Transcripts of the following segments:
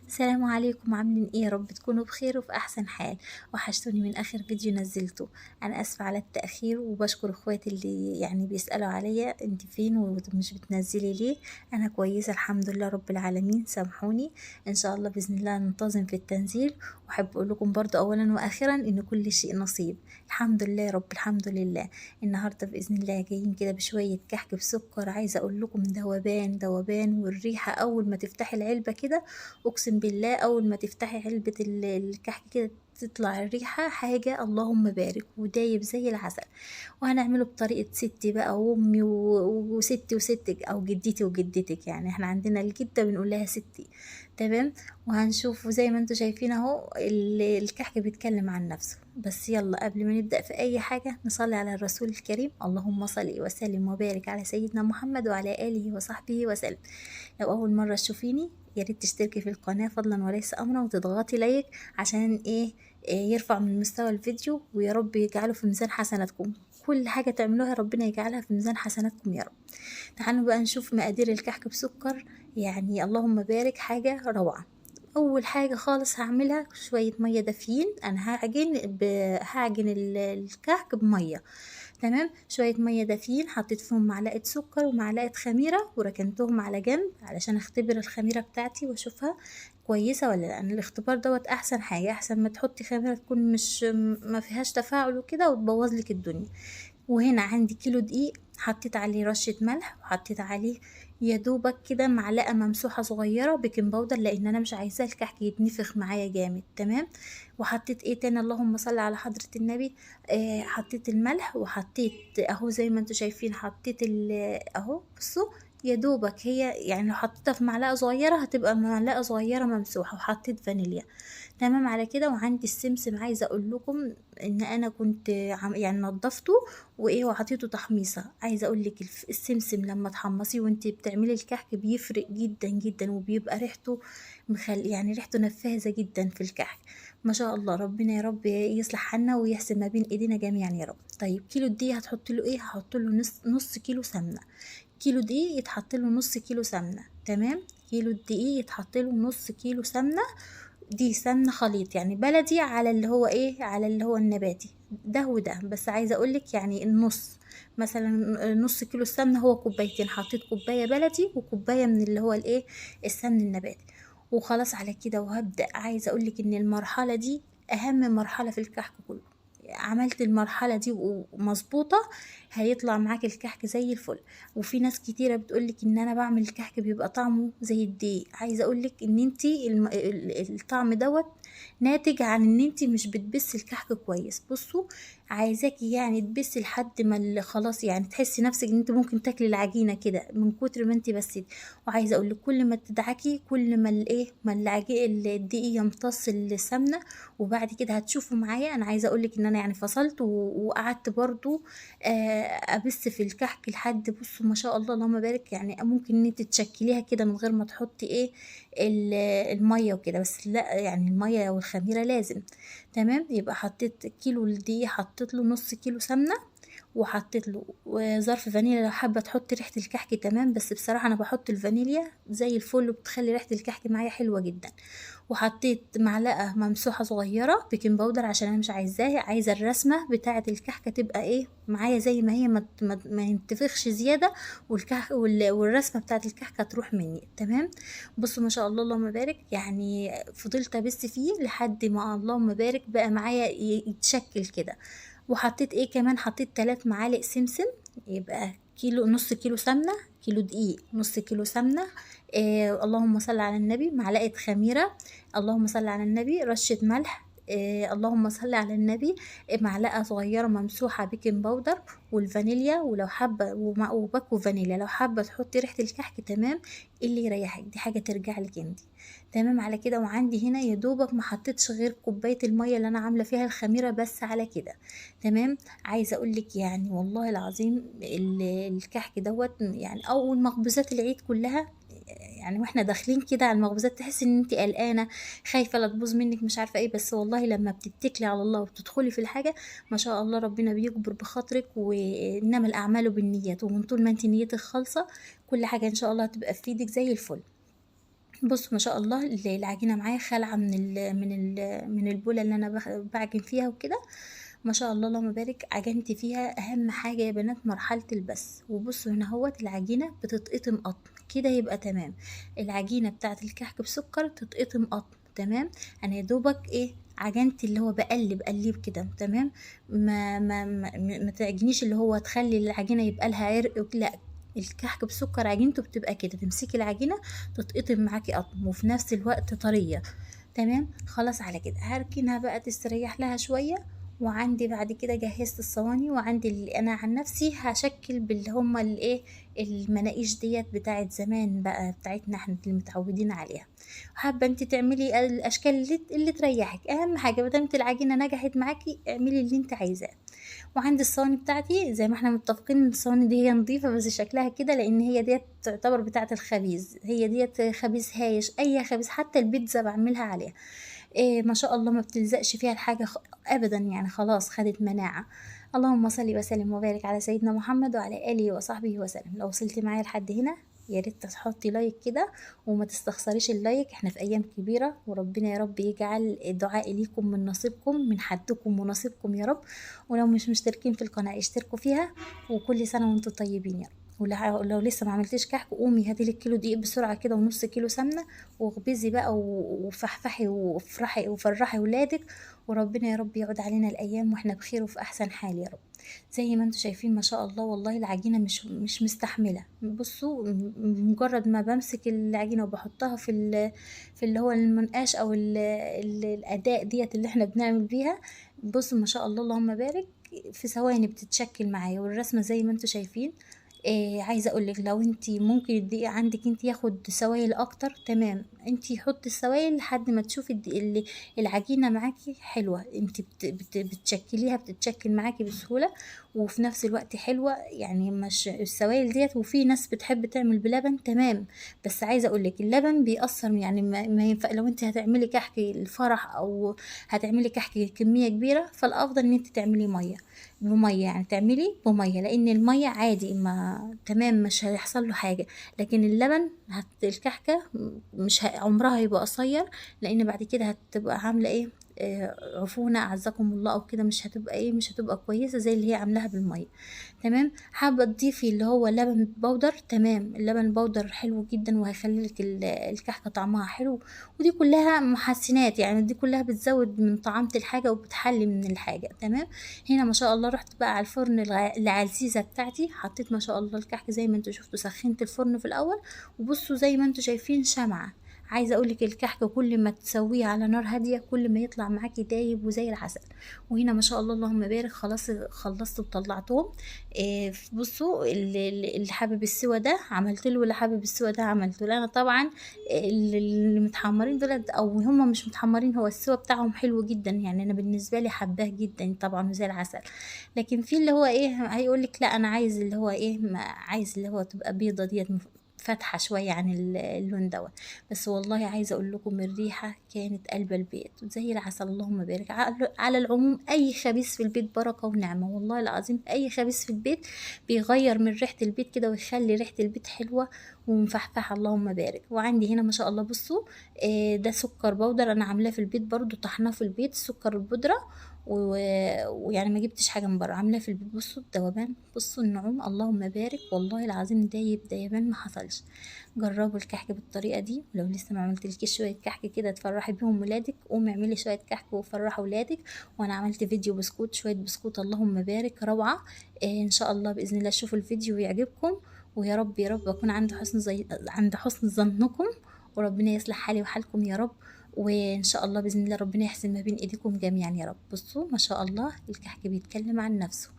السلام عليكم، عاملين ايه؟ يا رب تكونوا بخير وفي احسن حال. وحشتوني من اخر فيديو نزلته. انا اسفه على التاخير، وبشكر اخواتي اللي يعني بيسالوا عليا انت فين ومش بتنزلي ليه. انا كويسة الحمد لله رب العالمين، سامحوني. ان شاء الله باذن الله ننتظم في التنزيل. واحب اقول لكم برضو اولا واخيرا ان كل شيء نصيب، الحمد لله يا رب، الحمد لله. النهارده باذن الله جايين كده بشوية كحك بسكر، عايزه اقول لكم ذوبان ذوبان، والريحه اول ما تفتحي العلبة كده، اقسم بالله اول ما تفتحي علبة الكحك كده تطلع الريحة حاجة اللهم بارك، ودايب زي العسل. وهنعمله بطريقة ستي بقى وامي وستي وستك او جدتي وجدتك، يعني احنا عندنا الجدة بنقول لها ستي، تمام. وهنشوف زي ما انتم شايفين اهو الكحك بيتكلم عن نفسه. بس يلا قبل ما نبدا في اي حاجة نصلي على الرسول الكريم، اللهم صل وسلم وبارك على سيدنا محمد وعلى اله وصحبه وسلم. لو اول مرة تشوفيني يا ريت تشتركي في القناة فضلا وليس امرا، وتضغطي like عشان ايه يرفع من مستوى الفيديو، ويا رب يجعله في ميزان حسناتكم. كل حاجة تعملوها ربنا يجعلها في ميزان حسناتكم يا رب. تعالوا بقى نشوف مقادير الكحك بسكر، يعني اللهم بارك حاجة روعه. اول حاجة خالص هعملها شوية مية دافيين، انا هعجن الكحك بميه، تمام. شوية مية دافيين حطيت فيهم معلقه سكر ومعلقة خميره، وركنتهم على جنب علشان اختبر الخميره بتاعتي واشوفها كويسة ولا لا. الاختبار دوت احسن حاجة، احسن ما تحطي خميره تكون مش ما فيهاش تفاعل وكده وتبوظ لك الدنيا. وهنا عندي كيلو دقيق حطيت عليه رشه ملح، وحطيت عليه يا دوبك كده معلقه ممسوحة صغيرة baking powder، لان انا مش عايزاه الكحك يتنفخ معايا جامد، تمام. وحطيت ايه تاني؟ اللهم صل على حضره النبي. حطيت الملح، وحطيت اهو زي ما انتم شايفين، حطيت اهو بصوا يا دوبك هي يعني لو حطيتها في معلقه صغيرة هتبقى معلقه صغيرة ممسوحة. وحطيت فانيليا، تمام على كده. وعندي السمسم، عايزه اقول لكم ان انا كنت يعني نضفته وايه وحطيته تحميصه. عايزه اقول لك السمسم لما تحمصيه وانت بتعملي الكحك بيفرق جدا جدا، وبيبقى ريحته يعني ريحته نفاذه جدا في الكحك، ما شاء الله. ربنا يا رب يصلح حالنا ويحسن ما بين ايدينا جميعا يا رب. طيب كيلو الدقيق هتحط له ايه؟ هحط له نص كيلو سمنه. كيلو دقيق يتحط له نص كيلو سمنه، تمام. كيلو الدقيق يتحط له نص كيلو سمنه، دي سمنه خليط يعني بلدي على اللي هو ايه، على اللي هو النباتي ده وده، بس عايزه اقولك يعني النص، مثلا نص كيلو السمنة هو كوبايتين، حطيت كوباية بلدي وكوبايه من اللي هو الايه السمن النباتي، وخلاص على كده. وهبدا عايزه اقولك ان المرحلة دي اهم مرحلة في الكحك كله. عملت المرحلة دي ومظبوطه هيطلع معاك الكحك زي الفل. وفي ناس كتيرة بتقولك ان انا بعمل الكحك بيبقى طعمه زي الدقيق، عايزه اقولك ان انتي الطعم دوت ناتج عن ان انتي مش بتبسي الكحك كويس. بصوا عايزاكي يعني تبسي لحد ما خلاص يعني تحسي نفسك ان انت ممكن تاكلي العجينة كده من كتر ما انت بسيتي. وعايزه اقولك كل ما تدعكي كل ما الايه ما الدقيق يمتص السمنة. وبعد كده هتشوفوا معايا، انا عايزه اقولك ان انا يعني فصلت وقعدت برضو ابس في الكحك لحد بصوا ما شاء الله اللهم بارك، يعني ممكن ان انت تشكليها كده من غير ما تحطي ايه المية وكده، بس لا يعني المية والخميره لازم، تمام. يبقى حطيت كيلو الدقيق، حطيت له نص كيلو سمنه، وحطيت له ظرف فانيليا لو حابة تحطي ريحه الكحك، تمام. بس بصراحة انا بحط الفانيليا زي الفل وبتخلي ريحه الكحك معايا حلوة جدا. وحطيت معلقه ممسوحة صغيرة baking powder عشان انا مش عايزاها، عايزه الرسمة بتاعه الكحكه تبقى ايه معايا زي ما هي، ما ينتفخش زيادة، والكحك والرسمه بتاعه الكحكه تروح مني، تمام. بصوا ما شاء الله اللهم بارك، يعني فضلت ابس فيه لحد ما اللهم بارك بقى معايا يتشكل كده. وحطيت ايه كمان؟ حطيت 3 معالق سمسم، يبقى كيلو نص كيلو سمنه، كيلو دقيق نص كيلو سمنه، اللهم صل على النبي، معلقه خميره، اللهم صل على النبي، رشه ملح، اللهم صل على النبي، معلقه صغيرة ممسوحة baking powder، والفانيليا، ولو حابة وباكو فانيليا لو حابة تحطي ريحه الكحك، تمام، اللي يريحك، دي حاجة ترجع لك انت، تمام على كده. وعندي هنا يا دوبك ما حطيتش غير كوباية المية اللي انا عامله فيها الخميره بس على كده، تمام. عايزه اقول لك يعني والله العظيم الكحك دوت يعني اول مخبوزات العيد كلها، يعني واحنا داخلين كده على المخبوزات تحسي ان انت قلقانة خايفة لا تبوظ منك مش عارفه ايه، بس والله لما بتتكلي على الله وبتدخلي في الحاجة ما شاء الله ربنا بيجبر بخاطرك، وانما الاعمال بالنيات، ومن طول ما انت نيتك خالصة كل حاجة ان شاء الله هتبقى في ايدك زي الفل. بصوا ما شاء الله العجينة معايا خالعه من البوله اللي انا بعجن فيها وكده، ما شاء الله اللهم بارك. عجنت فيها. اهم حاجة يا بنات مرحلة البس. وبصوا هنا اهوت العجينة بتتقطم قطم كده، يبقى تمام. العجينة بتاعه الكحك بسكر تتقطم قطم، تمام. انا يا دوبك ايه عجنت اللي هو بقلب قليب كده، تمام. ما ما ما, ما تعجنيش اللي هو تخلي العجينة يبقى لها عرق، لا، الكحك بسكر عجينته بتبقى كده، تمسكي العجينة تتقطم معاكي قطم وفي نفس الوقت طرية، تمام. خلاص على كده هركنها بقى تستريح لها شوية. وعندي بعد كده جهزت الصواني، وعندي اللي انا عن نفسي هشكل باللي هما الايه المناقيش ديت بتاعت زمان بقى، بتاعتنا احنا اللي متعودين عليها. حابة انت تعملي الاشكال اللي تريحك، اهم حاجة ما دامت العجينة نجحت معاكي اعملي اللي انت عايزاه. وعندي الصواني بتاعتي زي ما احنا متفقين الصواني دي هي نظيفة بس شكلها كده، لان هي ديت تعتبر بتاعه الخبيز، هي ديت خبيز هايش، اي خبيز حتى البيتزا بعملها عليها. إيه ما شاء الله ما بتلزقش فيها الحاجة ابدا، يعني خلاص خدت مناعة. اللهم صل وسلم وبارك على سيدنا محمد وعلى اله وصحبه وسلم. لو وصلتي معايا لحد هنا يا ريت تحطي like كده وما تستخسريش ال like، احنا في ايام كبيرة، وربنا يا رب يجعل دعائي ليكم من نصيبكم، من حدكم ونصيبكم يا رب. ولو مش مشتركين في القناة اشتركوا فيها، وكل سنة وانتم طيبين يا رب. ولو لسه ما عملتيش كحك قومي هاتي لك كيلو دقيق بسرعة كده ونص كيلو سمنه، واخبزي بقى وفحفحي وافرحي وفرحي ولادك، وربنا يا رب يعود علينا الايام واحنا بخير وفي احسن حال يا رب. زي ما انتم شايفين ما شاء الله والله العجينة مش مستحمله. بصوا مجرد ما بمسك العجينة وبحطها في اللي هو المنقاش او الاداء ديت اللي احنا بنعمل بيها، بصوا ما شاء الله اللهم بارك، في ثواني بتتشكل معايا. والرسمه زي ما انتم شايفين. إيه عايزه اقولك لو انتي ممكن الدقيق عندك انتي ياخد سوائل اكتر، تمام، انتي حطي السوائل لحد ما تشوفي اللي العجينة معاكي حلوة، انتي بتشكليها بتتشكل معاكي بسهولة وفي نفس الوقت حلوة، يعني مش السوائل ديت. وفي ناس بتحب تعمل بلبن، تمام، بس عايزه اقولك اللبن بيأثر، يعني ما ينفع لو انتي هتعملي كحك الفرح او هتعملي كحك كمية كبيرة، فالافضل ان انتي تعملي مية بميه، يعني تعملي بميه، لان المية عادي ما تمام مش هيحصل له حاجة، لكن اللبن الكحكه مش عمرها هيبقى قصير، لان بعد كده هتبقى عامله ايه، عفونه اعزكم الله او كده، مش هتبقى ايه، مش هتبقى كويسة زي اللي هي عاملاها بالمية، تمام. حابة تضيفي اللي هو لبن بودر، تمام، اللبن بودر حلو جدا وهيخلي لك الكحكه طعمها حلو، ودي كلها محسنات، يعني دي كلها بتزود من طعامه الحاجة وبتحلي من الحاجة، تمام. هنا ما شاء الله رحت بقى على الفرن العزيزة بتاعتي، حطيت ما شاء الله الكحك زي ما انتوا شفتوا، سخنت الفرن في الاول، وبصوا زي ما انتوا شايفين شمعة. عايزه اقولك الكحك كل ما تسويه على نار هادية كل ما يطلع معاكي دايب وزي العسل. وهنا ما شاء الله اللهم بارك خلاص خلصت وطلعتهم. بصوا اللي حابب السوا ده عملت له، واللي حابب السوا ده عملته له. انا طبعا اللي متحمرين دول او هم مش متحمرين، هو السوا بتاعهم حلو جدا، يعني انا بالنسبة لي حباه جدا طبعا وزي العسل. لكن في اللي هو ايه هيقولك لا انا عايز اللي هو ايه، ما عايز اللي هو تبقى بيضة ديت فاتحة شوية عن اللون دوت. بس والله عايزه اقول لكم الريحة كانت قلب البيت زي العسل اللهم بارك. على العموم اي خبيث في البيت بركة ونعمه، والله العظيم اي خبيث في البيت بيغير من ريحه البيت كده ويخلي ريحه البيت حلوة ومفحفحه اللهم بارك. وعندي هنا ما شاء الله بصوا ده سكر بودر انا عاملاه في البيت برضو، طحناه في البيت السكر البودره، ويعني ما جبتش حاجة من بره، عاملاه في البيت. بصوا الذوبان، بصوا النعوم اللهم بارك، والله العظيم دايب دايبان ما حصلش. جربوا الكحك بالطريقة دي، ولو لسه ما عملتلكيش شوية كحك كده تفرحي بيهم ولادك، قومي اعملي شوية كحك وفرحي ولادك. وانا عملت فيديو بسكوت، شوية بسكوت اللهم بارك روعه. ان شاء الله باذن الله تشوفوا الفيديو ويعجبكم، ويا رب يا رب اكون عند حسن ظنكم، وربنا يصلح حالي وحالكم يا رب، وان شاء الله باذن الله ربنا يحسن ما بين ايديكم جميعا يا رب. بصوا ما شاء الله الكحك بيتكلم عن نفسه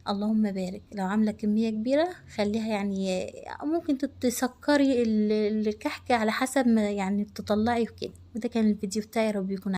اللهم بارك. لو عامله كمية كبيرة خليها، يعني ممكن تسكري الكحك على حسب ما يعني تطلعي وكده. وده كان الفيديو بتاعي، رب يكون